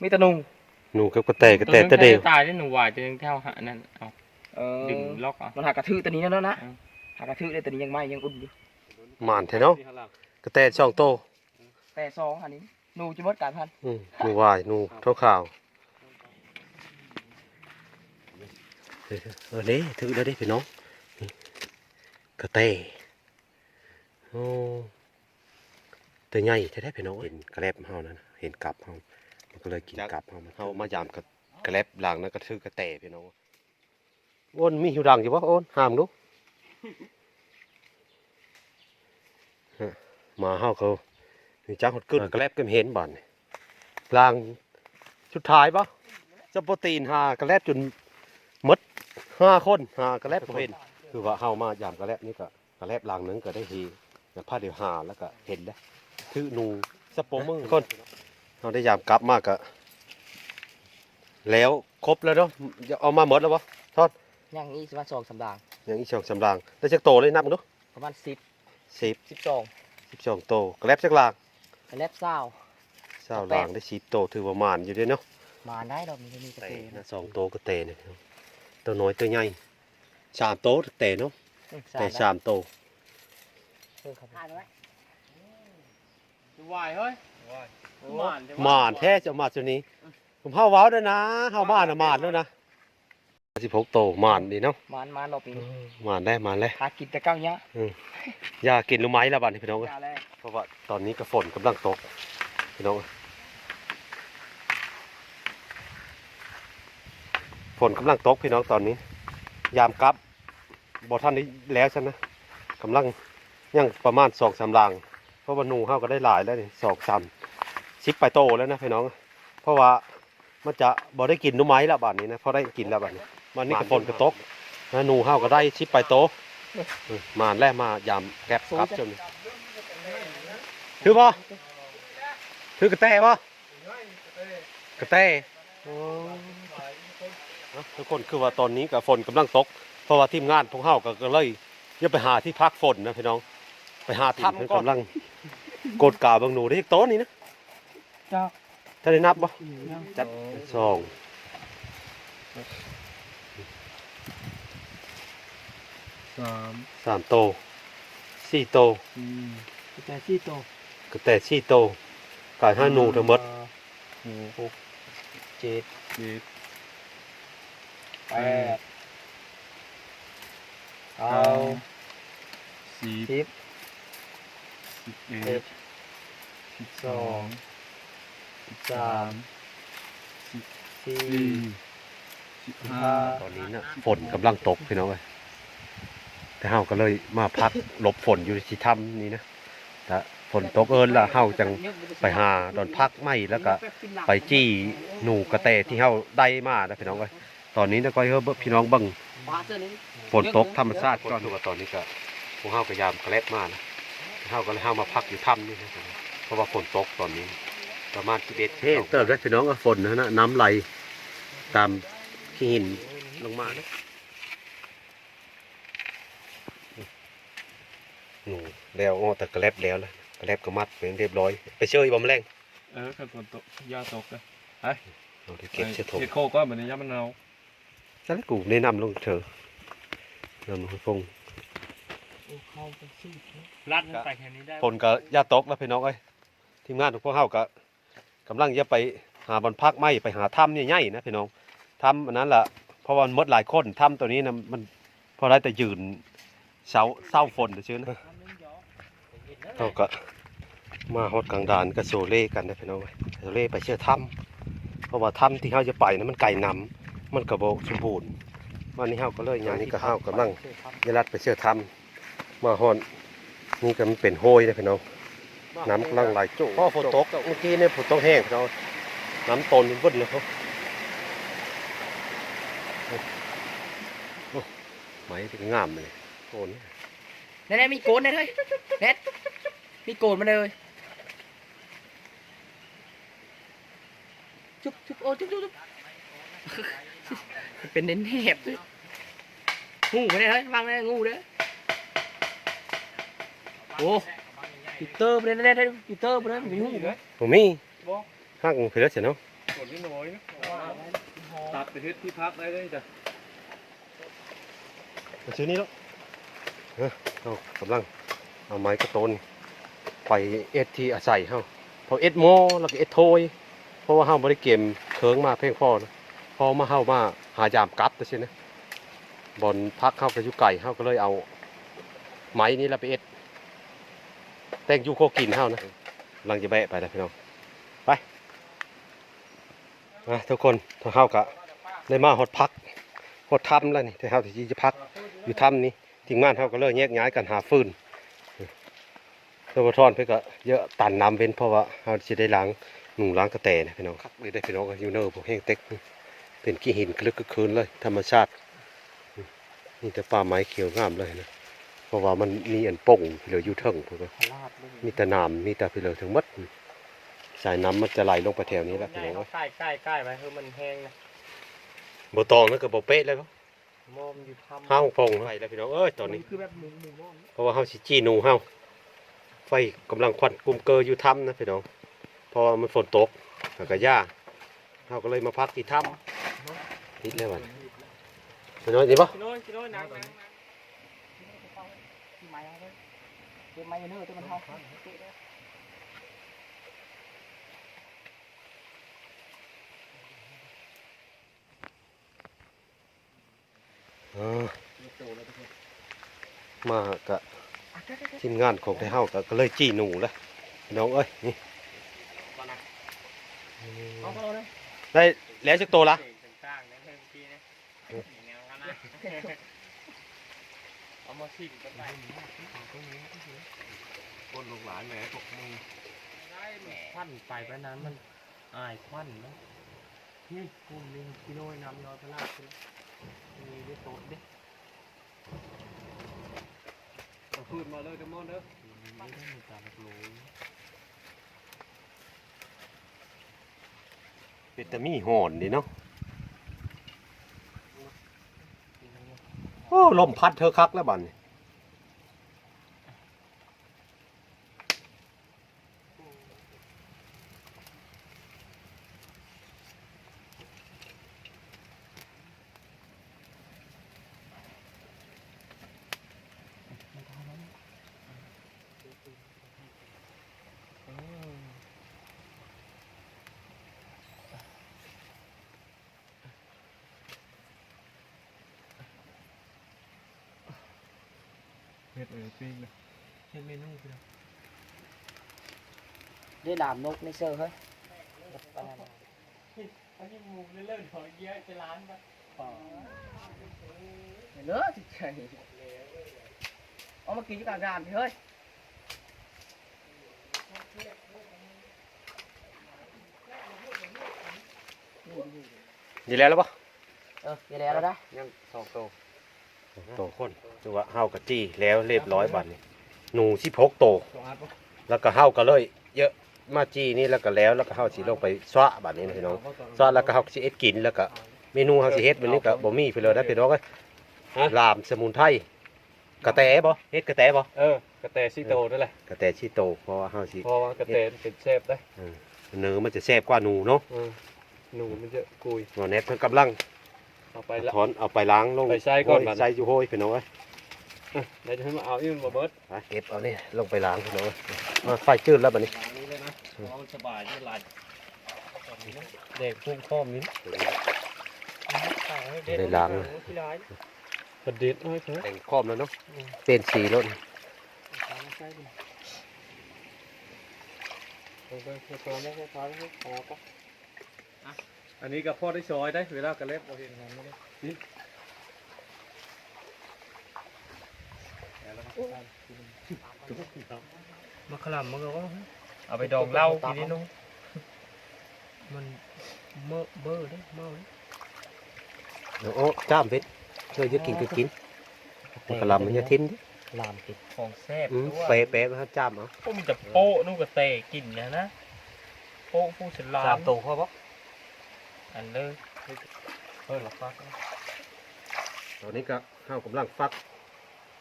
ມີແຕ່ໜູ ໜູກັບກະແຕ ກະແຕ ໂຕໜຶ່ງ ແຕ່ເດວ ຕາຍເດ້ ໜູວາຍໂຕໜຶ່ງ ແຖວຫັ້ນນັ້ນ ເອົາ ເອີ ດຶງລັອກເອົາ ມັນຫາກະຖືກໂຕນີ້ແລ້ວເນາະ ອືມ ຫາກະຖືກເດ້ ໂຕນີ້ຍັງໃໝ່ ຍັງອຸ່ນຢູ່ ໝານແທ້ເນາະ ກະແຕສອງໂຕ ແຕ່ສອງອັນນີ້ ໜູຈະໝົດການພັນ ອືມ ໜູວາຍ ໜູຂາວໆ ເອີ ເອີເດ້ ຖືກແລ້ວເດ້ພີ່ນ້ອງ ນີ້ ກະແຕ ໂອ້ ແຕ່ໃຫຍ່ແທ້ໆ ພີ່ນ້ອງ ເຫັນກະແລັບເຮົານັ້ນ ເຫັນກັບເຮົາ ມັນກໍເລີຍກິນກັບເຮົາ ເຮົາມາຢາມກະ ກະແລັບຫຼັງນັ້ນກໍຖືກກະແຕ ພີ່ນ້ອງ ໂອ້ນ ມີຫູດັງຢູ່ບໍ່ ໂອ້ນ ຫາມດູ ໝາເຮົາກໍຮູ້ຈັກຮອດກຶ້ນ ກະແລັບກໍເຫັນບາດນີ້ ຫຼັງສຸດທ້າຍບໍ່ ຈຳໂປຕີນຫາກະແລັບຈົນໝົດຫ້າຄົນ ຫາກະແລັບບໍ່ເຫັນ ຄືວ່າເຮົາມາຢາມກະແລັບນີ້ກໍ ກະແລັບຫຼັງໜຶ່ງກໍໄດ້ເຮ ແລ້ວພາດຽວຫາ ແລ້ວກໍເຫັນແລ້ວ ຖືໜູສະໂປມື ຄົນ ເຮົາໄດ້ຢາມກັບມາກໍ ແລ້ວຄົບແລ້ວເນາະ ເອົາມາໝົດແລ້ວບໍ່ ທອດ ຍັງອີກປະມານສອງສາມດາງ ຍັງອີກສອງສາມດາງ ໄດ້ຈັກໂຕເລີຍ ນັບເບິ່ງດູ ປະມານສິບ ສິບ ສິບສອງ ສິບສອງໂຕ ກະແລັບຈັກລາງ ກະແລັບຊາວ ຊາວລາງ ໄດ້ສິບໂຕ ຖືວ່າໝານຢູ່ເດ້ເນາະ ໝານໄດ້ດອກ ມີແຕ່ນີ້ກະແຕ ແຕ່ນະ ສອງໂຕກະແຕນີ້ ໂຕນ້ອຍໂຕໃຫຍ່ ສາມໂຕແຕ່ເນາະ ອືມ ແຕ່ສາມໂຕ ເອີ ຄັບ ຫາຍໄວ້ ວາຍເຮີ້ຍ ວາຍ ໝານແທ້ ໝານແທ້ ເຈົ້າມາຈຸນີ້. ເຮົາເວົ້າແລ້ວນະ ເຮົາມານະ ໝານແລ້ວນະ. ສິບຫົກໂຕ ໝານດີເນາະ. ໝານ ໝານລອບນີ້ ເອີ ໝານແລ້ວ ໝານແລ້ວ. ຫາກິນແຕ່ເຊົ້າຍາ. ເອີ ຢ່າກິນລູກໄມ້ລະບາດນີ້ພີ່ນ້ອງເອີຍ. ຢ່າແລ້ວ ເພາະວ່າຕອນນີ້ກໍຝົນກຳລັງຕົກພີ່ນ້ອງເອີຍ. ຝົນກຳລັງຕົກພີ່ນ້ອງຕອນນີ້. ຍາມກັບ ບໍ່ທັນໄດ້ແລ້ວຊັ້ນນະ ກຳລັງຍັງປະມານສອງສາມຫຼັງ. ເພາະວ່າໜູເຮົາກໍໄດ້ຫຼາຍແລ້ວນີ້ ສອງ ສາມ ສິບປາຍໂຕແລ້ວນະພີ່ນ້ອງ. ເພາະວ່າມັນຈະບໍ່ໄດ້ກິນໜໍ່ໄມ້ລະບາດນີ້ນະ ພໍໄດ້ກິນແລ້ວບາດນີ້. ບາດນີ້ກໍຝົນກໍຕົກນະ ໜູເຮົາກໍໄດ້ສິບປາຍໂຕ. ເອີ ໝານແລ້ວ ມາຢາມແກັບກັບຊ່ວງນີ້. ຖືບໍ່? ຖືກະແຕບໍ່? ກະແຕ. ໂອ້ ເນາະ ທຸກຄົນ ຄືວ່າຕອນນີ້ກໍຝົນກຳລັງຕົກ ເພາະວ່າທີມງານພວກເຮົາກໍ ກໍເລີຍຢາກໄປຫາທີ່ພັກຝົນນະພີ່ນ້ອງ. ໄປຫາຖ້ຳກ່ອນ. ກຳລັງກວດກາເບິ່ງໜູໄດ້ຈັກໂຕນີ້ນະ. ຈັກ ທ່ານໄດ້ນັບບໍ່? ຈັກ ສອງ ສາມ ສາມໂຕ ສີ່ໂຕ ກະແຕສີ່ໂຕ ກະແຕສີ່ໂຕ ກາຍຫາໜູທັງໝົດ ຫົກ ເຈັດ ເຈັດ ແປດ ເກົ້າ ສິບ ສິບເອັດ ສິບສອງ ສິບສາມ ສິບສີ່ ສິບຫ້າ. ຕອນນີ້ນະ ຝົນກຳລັງຕົກພີ່ນ້ອງເອີຍ ແຕ່ເຮົາກໍເລີຍມາພັກຫຼົບຝົນຢູ່ທີ່ຖ້ຳນີ້ນະ. ຖ້າຝົນຕົກເອີ້ນລະ ເຮົາຈັ່ງໄປຫາບ່ອນພັກໃໝ່ ແລ້ວກໍໄປຈີ່ໜູກະແຕທີ່ເຮົາໄດ້ມານະພີ່ນ້ອງເອີຍ. ຕອນນີ້ນະ ກໍໃຫ້ພີ່ນ້ອງເບິ່ງຝົນຕົກທຳມະຊາດກ່ອນ. ຄືວ່າຕອນນີ້ກໍ ພວກເຮົາກໍຢາມກະແລັບມານະ ເຮົາກໍເລີຍ ເຮົາມາພັກຢູ່ຖ້ຳນີ້ນະ ເພາະວ່າຝົນຕົກຕອນນີ້ ປະມານສິບເອັດ ແຮງເຕີບເດ້ພີ່ນ້ອງ. ຝົນຫັ້ນນະ ນ້ຳໄຫຼຕາມຂີ້ຫີນລົງມານະ. ໜູແລ້ວ ເອົາແຕ່ກະແລັບແລ້ວລະ ກະແລັບກໍມັດໄປຮຽບຮ້ອຍ. ໄປເຊີຍບໍ່ມື້ແລງ? ເອີ ຄັນຝົນຕົກ ຢ່າຕົກເດີ ໄປ ເອົາໄດ້ເກັບໃສ່ຖົງ ເຮັດໂຄກກ່ອນ ບັດນີ້ຢ້ານມັນເນົ່າ. ຊັ້ນກູແນະນຳລົງເທີ ນຳລົງພົງ ລັດມັນໄປແຖວນີ້ໄດ້. ຝົນກໍຢ່າຕົກລະພີ່ນ້ອງເອີຍ ທີມງານຂອງພວກເຮົາກໍ ກຳລັງຈະໄປຫາບ່ອນພັກໃໝ່ ໄປຫາຖ້ຳໃຫຍ່ໆນະພີ່ນ້ອງ ຖ້ຳອັນນັ້ນລະ ເພາະວ່າມັນໝົດຫຼາຍຄົນ. ຖ້ຳໂຕນີ້ນະ ມັນພໍໄດ້ແຕ່ຢືນເຊົາ ເຊົາຝົນຊື່ໆນະ. ເຮົາກໍມາຮອດກາງດານກໍໂຊເລກັນເດີພີ່ນ້ອງເອີຍ ໂຊເລໄປເຊື່ອຖ້ຳ ເພາະວ່າຖ້ຳທີ່ເຮົາຈະໄປນະ ມັນໄກນຳ ມັນກໍບໍ່ສົມບູນ. ວັນນີ້ເຮົາກໍເລີຍຍ່າງ ນີ້ກໍເຮົາກຳລັງຈະລັດໄປເຊື່ອຖ້ຳ. ມາຮອດນີ້ກໍມັນເປັນໂຮຍເດ້ພີ່ນ້ອງ ນ້ຳກຳລັງໄຫຼໂຈະ. ພໍຝົນຕົກ ເມື່ອກີ້ນີ້ຝົນຕົກແຮງພີ່ນ້ອງ ນ້ຳຕົ້ນເບິດເລີຍ. ໂອ້ ໄມ້ກໍງາມເລີຍໂຕນ. ແນ່ໆ ມີໂກນແນ່ເຮີ້ຍ ແນ່ ມີໂກນມາເລີຍ. ຈຸບ ຈຸບ ໂອ້ ຈຸບ ຈຸບ ຈຸບ ເປັນແນບໆ ເລີຍ. ງູໄປເລີຍ ວາງເລີຍ ງູເດີ. ໂອ້ ປີເຕີໄປເລີຍ ແນ່ໆ ປີເຕີໄປເລີຍ ມີງູບໍ່? ບໍ່ມີ ບໍ່ ຮັກໄປເລີຍຊັ້ນເນາະ. ຕັດໄປເຮັດທີ່ພັກໄດ້ເລີຍຈ້ະ. ມາຊື້ນີ້ເນາະ ເອີ ເຮົາກຳລັງເອົາໄມ້ກະໂຕນໄປເອັດທີ່ອາໄສເຮົາ ເພາະເອັດໝໍ້ ແລ້ວກໍເອັດໂທຍ ເພາະວ່າເຮົາບໍ່ໄດ້ກຽມເຄື່ອງມາພຽງພໍນະ. ພໍມາເຮົາມາຫາຢາມກັບຈັ່ງຊີ້ນະ ບ່ອນພັກເຮົາກໍຢູ່ໄກ ເຮົາກໍເລີຍເອົາໄມ້ນີ້ລະໄປເອັດແຕ່ງຢູ່ຄົວກິນເຮົານະ. ກຳລັງຈະແບະໄປລະພີ່ນ້ອງ ໄປ. ອ່າ ທຸກຄົນ ທາງເຮົາກະໄດ້ມາຮອດພັກ ຮອດຖ້ຳແລ້ວນີ້ ແຕ່ເຮົາຊິຈະພັກຢູ່ຖ້ຳນີ້ ທີມງານເຮົາກໍເລີຍແຍກຍ້າຍກັນຫາຟືນ. ເຈົ້າບໍ່ທອນເພິ່ນກໍເຍາະຕັນນ້ຳເວັນ ເພາະວ່າເຮົາຊິໄດ້ລ້າງໜູລ້າງກະແຕນະພີ່ນ້ອງ. ຄັກເລີຍເດ້ພີ່ນ້ອງ ຢູ່ເນີພວກແຫ້ງເຕັກ ເປັນຂີ້ຫີນກະລຶກກະເຄີນເລີຍ ທຳມະຊາດ. ມີແຕ່ປ່າໄມ້ຂຽວງາມເລີຍນະ ເພາະວ່າມັນມີອັນປົ່ງພີ່ເລີຢູ່ເທິງພຸ້ນ ມີແຕ່ນ້ຳ ມີແຕ່ພີ່ເລີເທິງໝົດ. ສາຍນ້ຳມັນຈະໄຫຼລົງໄປແຖວນີ້ແຫຼະພີ່ນ້ອງເອີຍ. ກ່າຍ ກ່າຍ ກ່າຍໄວ້ ເອີ ມັນແຫ້ງນະ ບໍ່ຕອງນັ້ນກໍບໍ່ເປະແລ້ວ. ໝໍ້ມັນຢູ່ຖ້ຳ ຫ້າຫົກໂມງໄປແລ້ວພີ່ນ້ອງເອີຍ ຕອນນີ້ ມັນຄືແບບມຸງໆ ເນາະ ເພາະວ່າເຮົາຊິຈີ່ໜູເຮົາ. ໄຟກຳລັງຄວັນກຸ້ມເກີຢູ່ຖ້ຳນະພີ່ນ້ອງ ເພາະວ່າມັນຝົນຕົກ ແລ້ວກໍຫຍ້າ ເຮົາກໍເລີຍມາພັກທີ່ຖ້ຳ. ຕິດແລ້ວບັດນີ້ ພີ່ນ້ອງ ນີ້ບໍ່? ພີ່ນ້ອງ ພີ່ນ້ອງ ນັ່ງ ນັ່ງ ນັ່ງ. ເກັບໄມ້ເດີ ເກັບໄມ້ເດີ ແຕ່ມັນເຮົາ. ມາກະທີມງານຂອງໄທເຮົາກະ ກະເລີຍຈີ່ໜູລະ ພີ່ນ້ອງເອີຍ. ນີ້ ເອົາມາເອົາເດີ ໄດ້ແລ້ວຈັກໂຕລະ? ເອົາມາຊິງກັນໄປ ຄົນຫຼວງຫຼາຍແໝ່ພວກມຶງ ໄດ້ແໝ່ ຄວັນໄປປານນັ້ນມັນ ອາຍຄວັນເນາະ. ນີ້ກຸ່ມນີ້ກິໂລນ້ຳຍ້ອຍພະລາດ ນີ້ໄດ້ໂຕດເດ້. ເອົາຄືນມາເລີຍເດີມອນເດີ. ເປັນຕາມີຫອນເດ້ເນາະ. ໂອ້ ລົມພັດເທີຄັກແລ້ວບາດນີ້. ເຮັດເອົາປີ້ງນະ ເຮັດເມນູພີ່ນ້ອງ. ໄດ້ລາມນົກໃນເຊີເຮີ້ຍ ອັນນີ້ໝູເລີດໆ ດອກເຢີຈະລ້າງປະ ເລີດໃຈ ເອົາມາກິນຢູ່ກາງທາງເຮີ້ຍ. ນີ້ແລ້ວລະບໍ່? ເອີ ນີ້ແລ້ວລະໄດ໋ ຍັງສອງໂຕ ສອງໂຕຄົນ. ຖືວ່າເຮົາກະຈີ່ແລ້ວລຽບຮ້ອຍບາດນີ້ ໜູສິບຫົກໂຕ ແລ້ວກະເຮົາກະເລີຍເຢີມາຈີ່ນີ້ ແລ້ວກະແລ້ວ ແລ້ວກະເຮົາຊິລົງໄປຊະບາດນີ້ພີ່ນ້ອງ ຊະແລ້ວກະເຮົາກະຊິເຮັດກິນ ແລ້ວກະເມນູເຮົາຊິເຮັດມື້ນີ້ກະບໍ່ມີເພິ່ນເລີຍໄດ໋ພີ່ນ້ອງເອີຍ. ລາມສະໝຸນໄພ ກະແຕບໍ່? ເຮັດກະແຕບໍ່? ເອີ ກະແຕສີ່ໂຕນັ້ນແຫຼະ ກະແຕສີ່ໂຕ ເພາະວ່າເຮົາຊິ ເພາະວ່າກະແຕມັນເປັນແຊບໄດ໋. ເອີ ເນື້ອມັນຈະແຊບກວ່າໜູເນາະ. ເອີ ໜູມັນຈະກຸຍ. ໝໍແນັດເພິ່ນກຳລັງເອົາໄປ ຖອນເອົາໄປລ້າງລົງ ໄປໃສ່ກ່ອນບາດນີ້ ໃສ່ຢູ່ໂຮຍພີ່ນ້ອງເອີຍ. ເອີ ແລ້ວຈະໃຫ້ມາເອົາອີກບໍ່ເບິດ ມາເກັບເອົານີ້ລົງໄປລ້າງພີ່ນ້ອງເອີຍ. ມາ ໄຟຈືດແລ້ວບາດນີ້ ລ້າງນີ້ເລີຍນະ ເພາະມັນສະບາຍ ມັນຫຼາຍ ແດກພຸ້ງຄອມນີ້ ໄດ້ລ້າງ ໂອ້ ຂີ້ຫຼາຍ ປະດິດເອົາໄວ້ເຖິງ ແຕ່ງຄອມແລ້ວເນາະ. ອືມ ປ່ຽນສີໂລດ. ອັນນີ້ກໍພໍໄດ້ຊອຍໄດ໋ ເວລາກະເລັບບໍ່ເຫັນຫຍັງເລີຍ. ບັກຂະຫຼາມມັນກໍ ເອົາໄປດອງເຫຼົ້າກິນເດ້ເນາະ. ມັນເມີເບີເດ້ ເມົາເດ້. ໂອ້ ຈ້າມເວັດ ເອີ ຢາກກິນກໍກິນ ມັນກະລຳມັນຢ່າຖິ້ມເດ້ ລາມຕິດ ຂອງແຊບ ອືມ ຕົວະ ແປະໆ ມາຈ້າມເອົາ. ໂອ້ ມັນຈະໂປະໜູກະແຕກິນນະ ໂປະຜູ້ສະຫຼາມ ສາມໂຕພໍບໍ່? ອັນເລີຍ ເອີ ລະຟັກ ຕອນນີ້ກະເຮົາກຳລັງຟັກ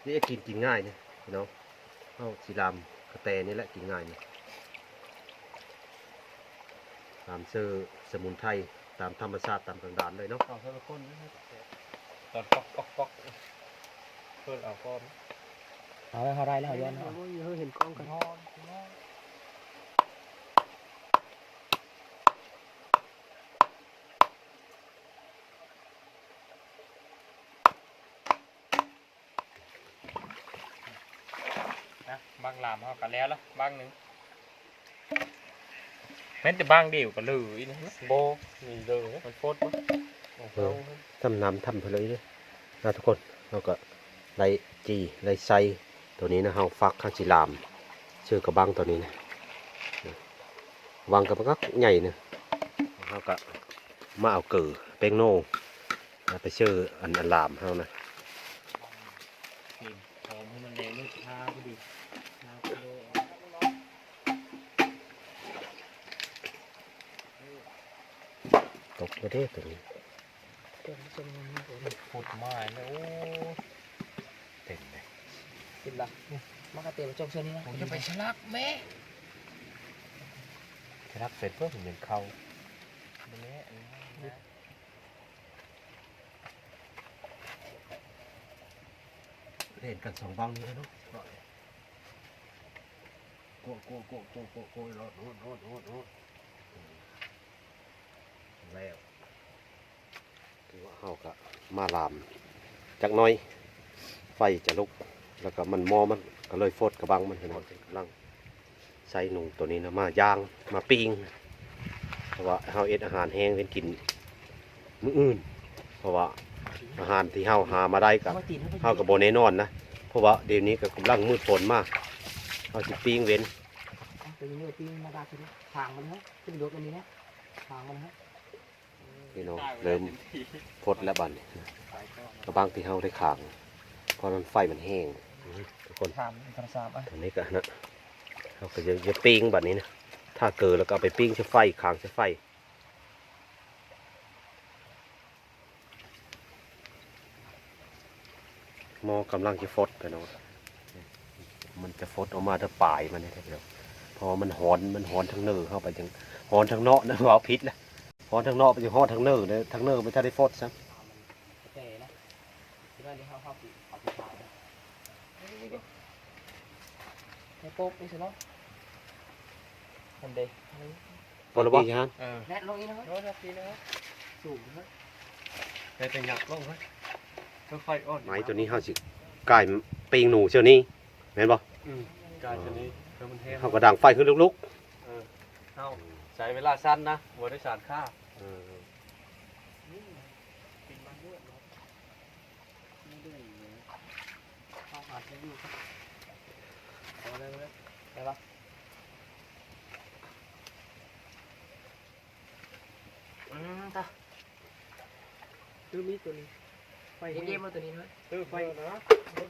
ນີ້ກິນ ກິນງ່າຍນີ້ພີ່ນ້ອງ. ເຮົາຊິລາມກະແຕນີ້ແຫຼະ ກິນງ່າຍນີ້ ຕາມເຊີສະໝຸນໄພ ຕາມທຳມະຊາດ ຕາມກາງດານເລີຍເນາະ. ເອົາເທື່ອລະຄົນ ຕອນປອກໆໆ ເພິ່ນເອົາກ່ອນ ເອົາໄວ້ເຮົາໄດ້ແລ້ວ ເຮົາຍ້ອນ ເຮົາເຫັນກ້ອງກັນ. ນະ ບັ້ງລາມເຮົາກະແລ້ວລະບັ້ງໜຶ່ງ. ແມ່ນແຕ່ບັ້ງດຽວກະເລີອີກນະ. ບໍ່ ມີເລີ ມັນຟົດບໍ່? ເອີ ທຳນ້ຳທຳເພິ່ນເລີຍເດ້. ນະ ທຸກຄົນ ເຮົາກະໄລ່ຈີ່ໄລ່ໃສ່ໂຕນີ້ນະ. ເຮົາຟັກ ເຮົາຊິລາມ ເຊີກະບັ້ງໂຕນີ້ນະ. ບັ້ງກະບັກໃຫຍ່ນະ. ເຮົາກະມາເອົາເກີ ແປ້ງໂນ ເອົາໄປເຊີອັນ ອັນລາມເຮົານະ. ຫອມໃຫ້ມັນແດງເລີຍ ທາພໍດີ ທາພໍດີ. ຕົກແລ້ວເດ້ໂຕນີ້ ເຕັມ ສົມງາມ ໂອ້ຍ ພຸດມາແລ້ວ ໂອ້ຍ ເຕັມເລີຍ. ກິນລະ ມາກະເຕມາຈົກເທື່ອນີ້ນະ. ໂອ້ຍ ຢ່າໄປສະຫຼັກແມ່ ສະຫຼັກເປັນເພິ່ນເປັນເຂົ້າ ແມ່. ເຫັນກັນສອງບັ້ງນີ້ເນາະ ໂກະໂກະໂກະໂກະໂກະໂກະ ໂລດໂລດໂລດໂລດ ແລ້ວ ຖືວ່າເຮົາກະມາລາມຈັກໜ້ອຍ ໄຟຈະລຸກ ແລ້ວກໍມັນໝໍ້ມັນກໍເລີຍຟົດກະບັງມັນ ພີ່ນ້ອງ. ກຳລັງໃຊ້ໜູໂຕນີ້ນະ ມາຍ່າງ ມາປີ້ງ ເພາະວ່າເຮົາເຮັດອາຫານແຫ້ງເປັນກິນມື້ອື່ນ ເພາະວ່າອາຫານທີ່ເຮົາຫາມາໄດ້ກໍ ເຮົາກໍບໍ່ແນ່ນອນນະ ເພາະວ່າດຽວນີ້ກໍກຳລັງມືດຝົນມາ ເຮົາຊິປີ້ງເວັນ ເອົາໄປຍິງເລີຍ ປີ້ງມາດາດ ຂາງມັນເນາະ ຂຶ້ນຍົກອັນນີ້ນະ ຂາງມັນເນາະ. ນີ້ເນາະ ເລີ່ມຟົດແລ້ວບັດນີ້ ກະບັງທີ່ເຮົາໄດ້ຂາງ ເພາະມັນໄຟມັນແຮງ ທຸກຄົນ. ຕອນນີ້ກະຫັ້ນນະ ເຮົາກະຈະ ຈະປີ້ງບັດນີ້ນະ ຖ້າເກີແລ້ວກະເອົາໄປປີ້ງໃສ່ໄຟ ຂາງໃສ່ໄຟ. ໝໍ້ກຳລັງຈະຟົດ ພີ່ນ້ອງ ມັນຈະຟົດອອກມາແຕ່ປາຍມັນນີ້ ເພາະວ່າມັນຮ້ອນ ມັນຮ້ອນທາງເນີເຮົາໄປຈັ່ງ ຮ້ອນທາງເນາະນະ ເວົ້າຜິດລະ ຮ້ອນທາງເນາະໄປຈັ່ງຮ້ອນທາງເນີເດີ ທາງເນີມັນທັນໄດ້ຟົດຊ້ຳ. ແຕ່ນະ ເວລາທີ່ເຮົາ ເຮົາຊິເອົາໄປຂາຍນະ ໃຫ້ປົບນີ້ຊະເນາະ ຫັ້ນເດ. ພໍແລ້ວບໍ່? ເອີ ແນະລົງອີກໜ້ອຍ ໂອ້ ແນະລົງອີກໜ້ອຍ ສູງເດີ ແຕ່ ແຕ່ຫຍັບລົງເຮີ້ຍ ຄ່ອຍໆ ອ່ອນ. ໄມ້ໂຕນີ້ເຮົາຊິກ່າຍປີ້ງໜູເທື່ອນີ້ ແມ່ນບໍ່? ອືມ ກ່າຍເທື່ອນີ້ ເພື່ອມັນແຫ້ງ ເຮົາກໍດັງໄຟຂຶ້ນລຸກໆ. ເອີ ເຮົາໃຊ້ເວລາສັ້ນນະ ບໍ່ໄດ້ສານຄ້າ. ເອີ ອືມ ຕາ ຄືມີໂຕນີ້ ໄຟແຮງ ເຢັນໆ ບໍ່ໂຕນີ້ເນາະ ເອີ ໄຟນະ ຕົ້ມ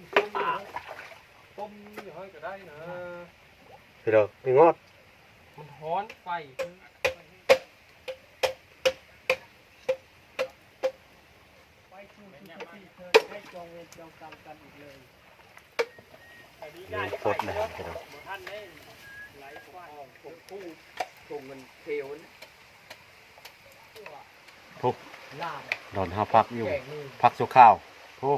ຕົ້ມນີ້ໃຫ້ກໍໄດ້ນະ ເຮັດເດີ ໄປງອດ ມັນຮ້ອນໄຟ. ໄປສູ່ສຸຄະຕິເທີ້ນ ໃຫ້ຈອງເວນຈອງກຳກັນອີກເລີຍ. ນີ້ຟົດແລ້ວພີ່ນ້ອງ ບໍ່ທັນໄດ້ໄຫຼກວ່າ ໂອ້ໂຫ ທົ່ງເງິນເທວນະ ພຸ້ນ ບ່ອນເຮົາພັກຢູ່ ພັກຊົ່ວຄາວ ໂອ້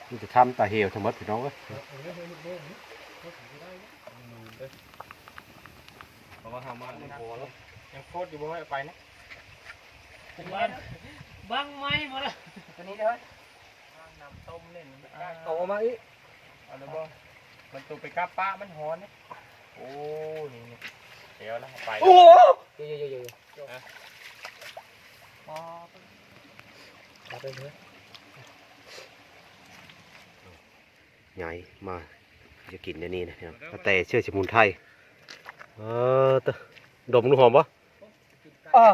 ມີແຕ່ຖ້ຳຕາເຫວທັງໝົດພີ່ນ້ອງເອີຍ. ເພາະວ່າເຮົາມາໃນບໍ່ແລ້ວ ຍັງໂຄດຢູ່ບໍ່ ໃຫ້ໄປນະ ບັງ ບັງໄມ້ບໍ່ລະ ຕົວນີ້ເດີ ນ້ຳຕົ້ມເຫຼັ້ນ ເອົາອອກມາອີກ ເອົາແລ້ວບໍ່ ມັນຕົວໄປກັບປະ ມັນຮ້ອນນີ້ ໂອ້ ນີ້ ນີ້ ແລ້ວລະ ໄປ ໂອ້ ເຢີໆໆໆ ຮະ ເອົາໄປເລີຍ. ຍາຍມາຈະກິນແນວນີ້ນະພີ່ນ້ອງ ກະແຕເຊື້ອສະໝຸນໄພ ເອີ ດົມດູ ຫອມບໍ່? ອ້າ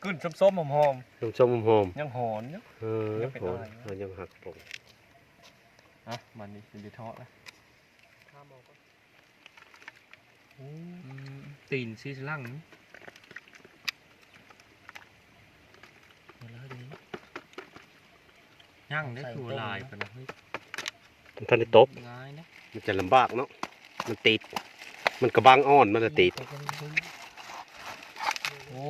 ກິ່ນສົ້ມໆ ຫອມໆ ສົ້ມໆ ຫອມໆ ຍັງຫອນຢູ່ ເອີ ຍັງເປັນ ຫອນ ຫອນ ຍັງຫັກປົງ ອ່ະ ບາດນີ້ຊິໄດ້ເທາະລະ. ໂອ້ ອືມ ຕີນຊີ້ຫຼັງ ຍັງໄດ້ ຄືວ່າຫຼາຍປານນັ້ນເຮີ້ຍ ມັນທັນໄດ້ຕົກ ງ່າຍນະ ມັນຈະລຳບາກເນາະ ມັນຕິດ ມັນກະບັງອ່ອນ ມັນລະຕິດ ໂອ້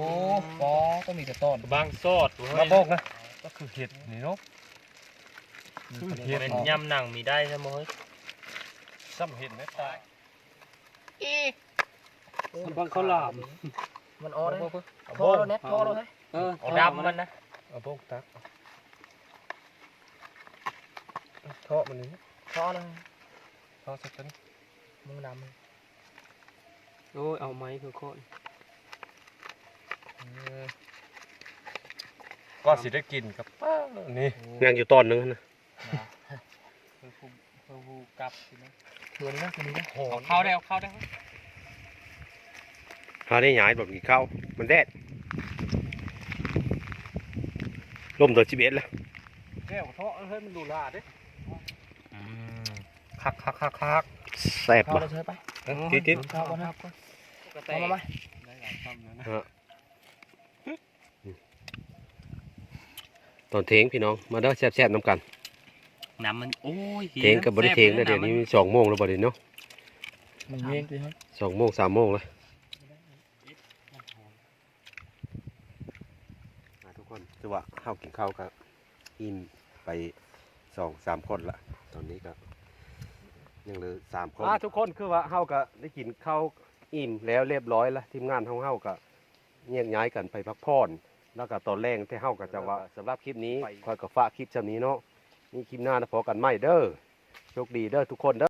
ປໍ ຕ້ອງມີກະຕ້ອນ ກະບັງສອດ ມາບອກນະ ກໍຄືເຫັດນີ້ເນາະ ຄືເຫັດ ແມ່ນຍາມໜັງມີໄດ້ຊະບໍ່ເຮີ້ຍ ຊ້ຳເຫັດແລ້ວຕາຍ. ອີ ສຳບັງເຂົ້າຫຼາມ ມັນອອກເດ້ ເອົາໂບກ ໂທດແນ່ ໂທດແນ່ ເອີ ເອົາດຳມັນນະ ເອົາໂບກຕັກ ເທາະມັນນີ້ ເທາະນະ ເທາະໃສ່ກັນ ມຶງດຳ ໂອ້ຍ ເອົາໄມ້ຄ່ອຍໆ ເອີ ກວ່າຊິໄດ້ກິນກັບ ປ້າ ນີ້ ຍັງຢູ່ຕອນໜຶ່ງຫັ້ນນະ. ນະ ເພື່ອຜູ້ ເພື່ອຜູ້ກັບຊິນະ ເພື່ອນີ້ນະ ເພື່ອນີ້ນະ ເອົາເຂົ້າໄດ້ ເອົາເຂົ້າໄດ້ ເຮົາໄດ້ຍ້າຍແບບກິນເຂົ້າ ມັນແດດ ລົມເດືອນສິບເອັດແລ້ວ ແກ້ວເທາະເຮີ້ຍ ມັນດູຫຼາເດ້ ອືມ ຄັກໆໆໆ ແຊບ ເຂົ້າ ບໍ່ ເອົາເຂົ້າໄປ ເອີ ຕິດໆ ເຂົ້າກ່ອນນະ ເຂົ້າມາ ໄດ້ຫຼາຍຄຳແລ້ວນະ ເອີ ຕອນເທີງພີ່ນ້ອງ ມາເດີ ແຊບໆ ນຳກັນ ນ້ຳມັນ ໂອ້ຍ ເທີງກໍບໍ່ໄດ້ເທີງແລ້ວ ດຽວນີ້ມັນສອງໂມງແລ້ວບໍ່ນີ້ເນາະ ມັນແຮງຕິ ສອງໂມງ ສາມໂມງແລ້ວ ອ່າ ທຸກຄົນ ຖືວ່າເຮົາກິນເຂົ້າກໍອີ່ມໄປສອງສາມຄົນລະ ຕອນນີ້ກໍຍັງເຫຼືອສາມຄົນ ອ່າ ທຸກຄົນ ຄືວ່າເຮົາກໍໄດ້ກິນເຂົ້າອີ່ມແລ້ວລຽບຮ້ອຍລະ ທີມງານຂອງເຮົາກໍ ແຍກຍ້າຍກັນໄປພັກຜ່ອນ ແລ້ວກໍຕອນແລງແຕ່ເຮົາກໍຈະວ່າ ສຳລັບຄລິບນີ້ ຂ້ອຍກໍຝາກຄລິບຊ່ຳນີ້ເນາະ ມີຄລິບໜ້ານະ ພໍ້ກັນໃໝ່ເດີ ໂຊກດີເດີທຸກຄົນເດີ.